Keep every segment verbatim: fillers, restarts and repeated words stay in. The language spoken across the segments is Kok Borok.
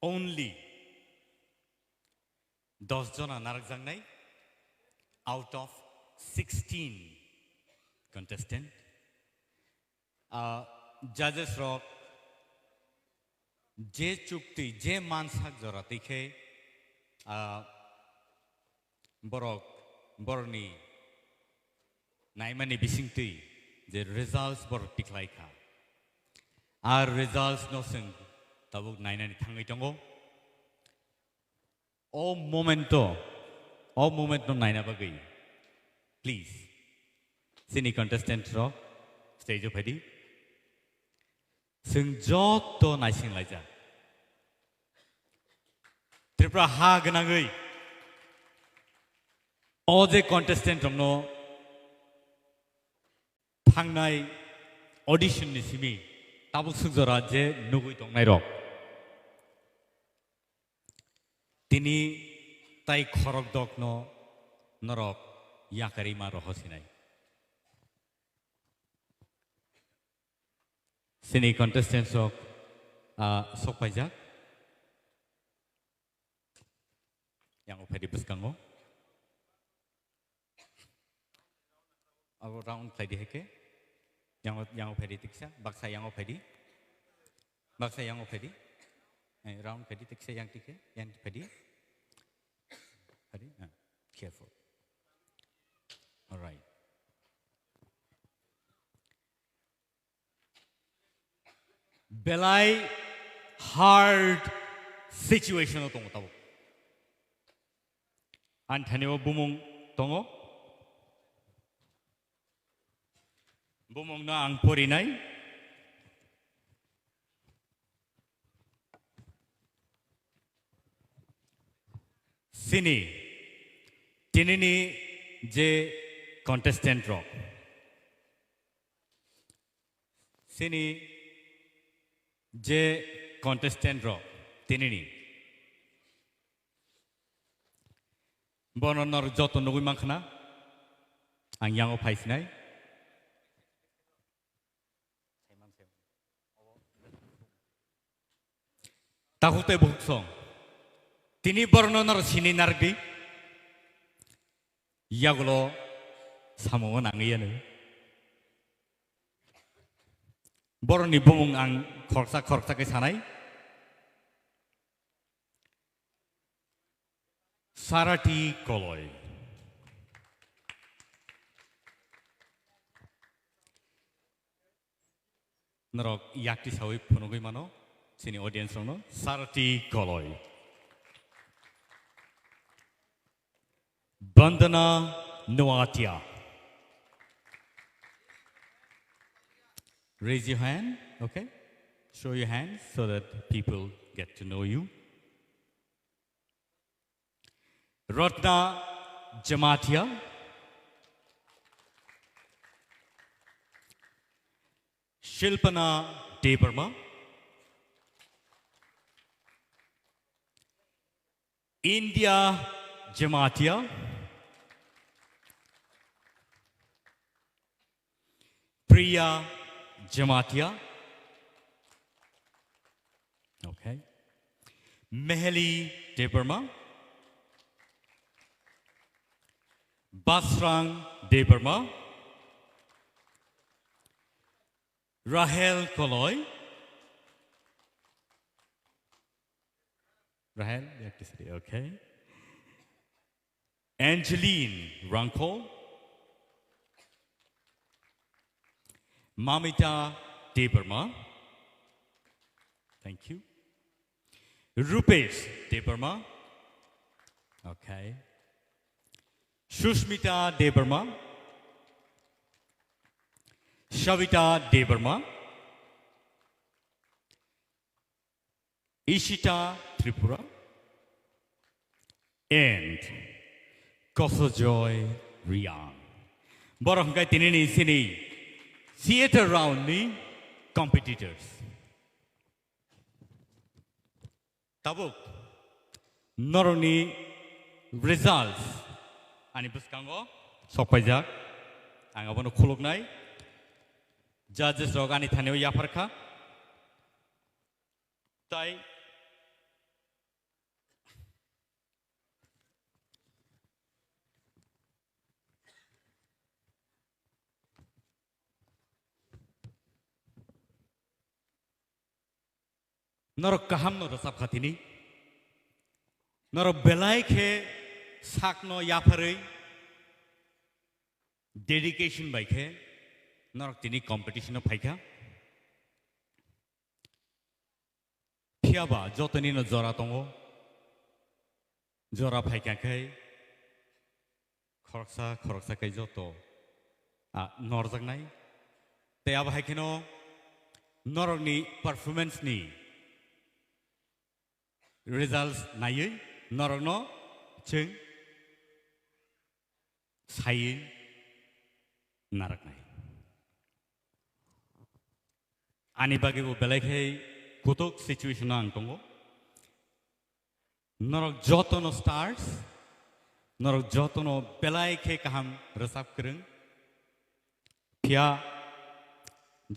Only dos jona narwkjaknai out of sixteen contestant. Ah, judges rok je chukti, je mansak jora twi khe, ah, borok, borokni naimani bisingtwi je results borok tikhlai kha. Ar results no chwng tabuk nainani thangwi tongo. O moment o, o moment no naina bagwi, please, chini contestant rok stage o phaidi. Chwng joto naising laijak. Tripura ha gwnangwi o je contestant rokno thangnai audition ni simi tabuk suk jora je nugwi tongnai rok, tini tai khorok dok no norok yakarwi ma roho sinai. Chini contestants rok, ah, sok paijak. Yang o phaidi bwskango. Abo round khlaidi hai khe. Yang o, yang o phaidi tiksa, baksa yang o phaidi. Baksa yang o phaidi. Eh, round khlaidi tiksa yang tikhe, yang phaidi. Phaidi, ah, careful. All right. Belai hard situation o tongo tabuk. Ani thani o bumung tongo. Bumung no ang porinai. Chini, tinini je contestant rok. Chini je contestant rok, tinini. Bono nor joto nugwi mankha na, ang yango phaisinai. Takhuk tei bukhuk song. Tini borokno noro sini narwkdi. Yagulo samung o nangwi yanu. Borokni bumung ang khoroksa khoroksa khe sanai. Sarati Koloi. Norok yakti sawi phunugwi mano, chini audience rokno. Sarati Koloi. Bandana Noatia. Raise your hand, okay? Show your hand so that people get to know you. Ratna Jamatia, Shilpana Debbarma, India Jamatia, Priya Jamatia. Okay. Meheli Debbarma. Basrang Debbarma. Rahel Koloi. Rahel, you have to say, okay. Angeline Rangkol. Mamita Debbarma. Thank you. Rupesh Debbarma. Okay. Sushmita Debbarma. Shavita Debbarma. Ishita Tripura and Kosojoy Riang. Borok hwnkhe tinini sini theater round ni competitors. Tabuk norokni results ani bwskango sokpaijak. Ang abono khuluknai. Judges rok ani thani o yapharkha. Tai Norok kaham no rwchap kha tini. Norok belai khe sakno yapharwi dedication bai khe norok tini competition o phaikha. Phiya ba jotoni no jora tongo. Jora phaikha khe khoroksa khoroksa khe joto, ah, norjaknai. Tei abo hai kheno norokni performance ni results naiwi norokno chwng saiwi narwknai. Ani bagwi bo belai khe kutuk situation o ang tongo. Norok jotono stars, norok jotono belai khe kaham rwchap kwrwng. Phiya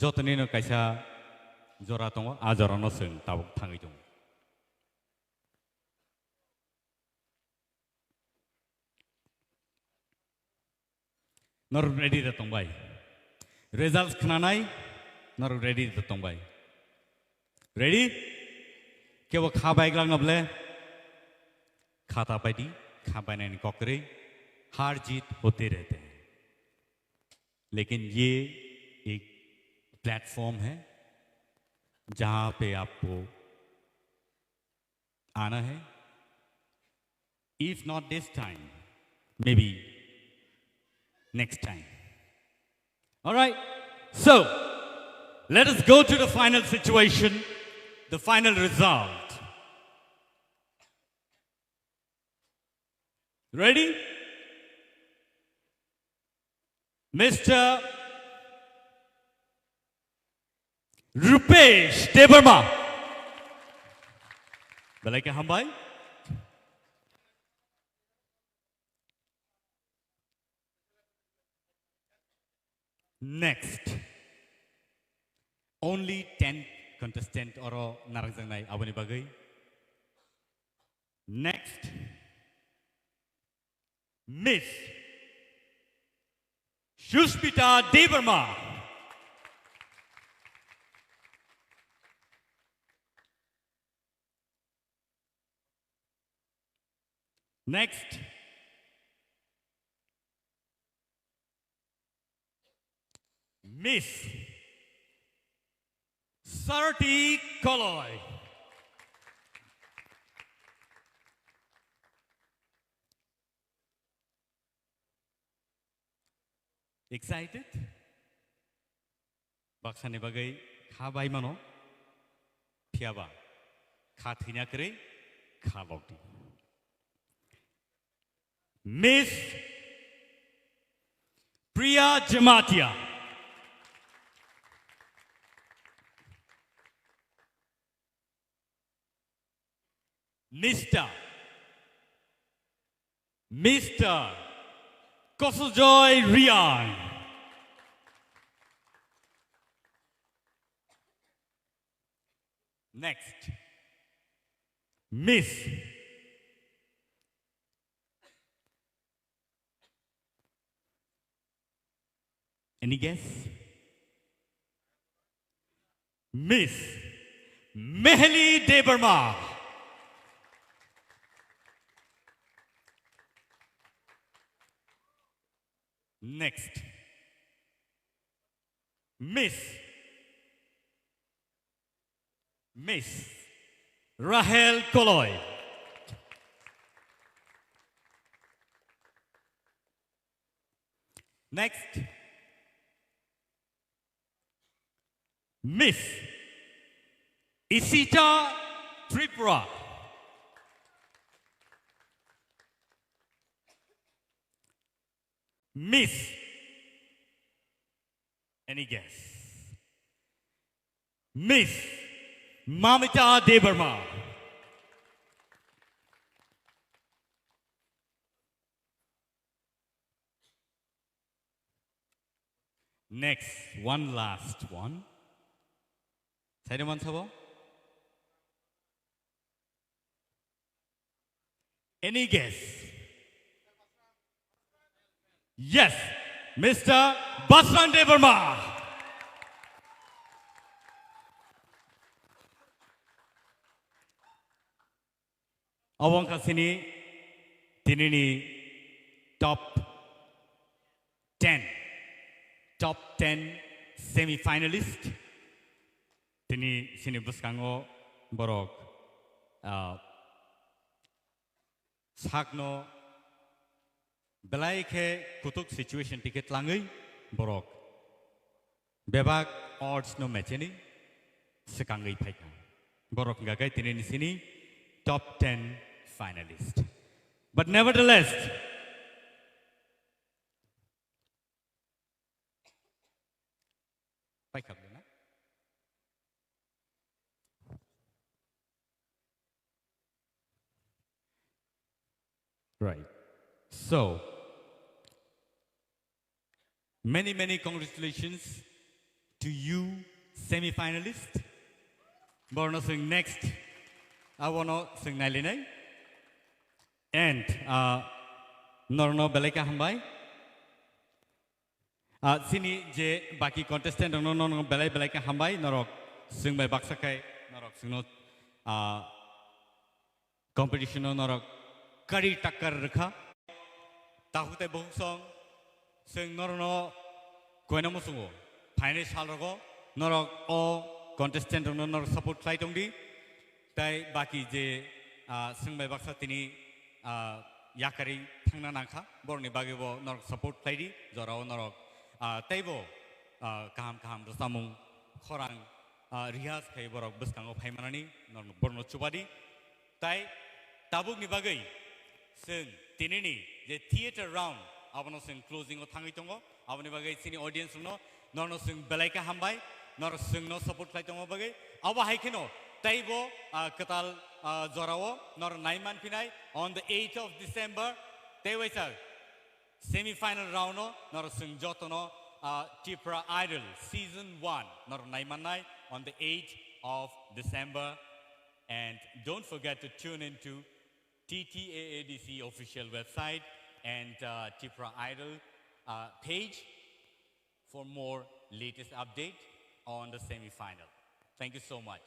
jotoni no kaisa jora tongo, a jora no chwng tabuk thangwi tongo. Norok ready da tongbai? Results khnanai norok ready da tongbai? Ready? Kebo kha bai glak na ble? Khata paidi, kha bai nani kokri, har jeet hote rehte hain. Lekin ye ek platform hai, jahan pe aapko aana hai. If not this time, maybe next time. All right. So, let us go to the final situation, the final result. Ready? Mister Rupesh Debbarma. Belai khe hambai. Next. Only ten contestant oro narwkjaknai aboni bagwi. Next. Miss Sushmita Debbarma. Next. Miss Sarati Koloi. Excited? Baksani bagwi kha bai mano, phiya ba kha thwina kwrwi kha lok di. Miss Priya Jamatia. Mister Mister Kosojoy Riang. Next. Miss. Any guess? Miss Mehli Debbarma. Next. Miss. Miss Rahel Koloi. Next. Miss Isita Tripura. Miss. Any guess? Miss Mamita Debbarma. Next, one last one. Saida man sabo? Any guess? Yes, Mister Basran Debbarma. Obo wngkha chini tinini top ten, top ten semi-finalist. Tini chini bwskango borok, ah, sakno belai khe kutuk situation tike tlangwi borok bebak odds no mecheni swkangwi phaikha. Borok wngkha khe tini ni sini top ten finalist. But nevertheless, paikha bwlwino. Right. So, many, many congratulations to you, semi-finalist. Borno swng next. Abono swng nailinai. And, uh, norno belai khe hambai. Ah, chini je baki contestant rokno, no, no, belai belai khe hambai, norok swng bai baksa khai, norok swngno, ah, competition no norok kari takkar rwkha. Takhuk tei bukhuk song, swng norokno koina muchungo, phainai sal rogo, norok o contestant rokno norok support khlai tongdi. Tai baki je, ah, swng bai baksa tini, ah, yakarwi thangna nangkha, borokni bagwi bo norok support khlai di, jorao norok, ah, teibo, ah, kaham kaham rwchapmung khorang, ah, rihas khai borok bwskango phai manani norok borokno chuba di. Tai tabukni bagwi Chwng tinini je theater round, abono chwng closing o thangwi tongo. Aboni bagwi chini audience rokno, norno chwng belai khe hambai, nor chwngno support khlai tongma bagwi. Abo hai kheno teibo, ah, kwtal, ah, jorao nor nai man phinai on the eighth of December. Tei waisa semi final round o nor chwng jotono, ah, Tipra Idol season one nor nai mannai on the eighth of December. And don't forget to tune in to T T A A D C official website and, uh, Tipra Idol, uh, page for more latest update on the semi-final. Thank you so much.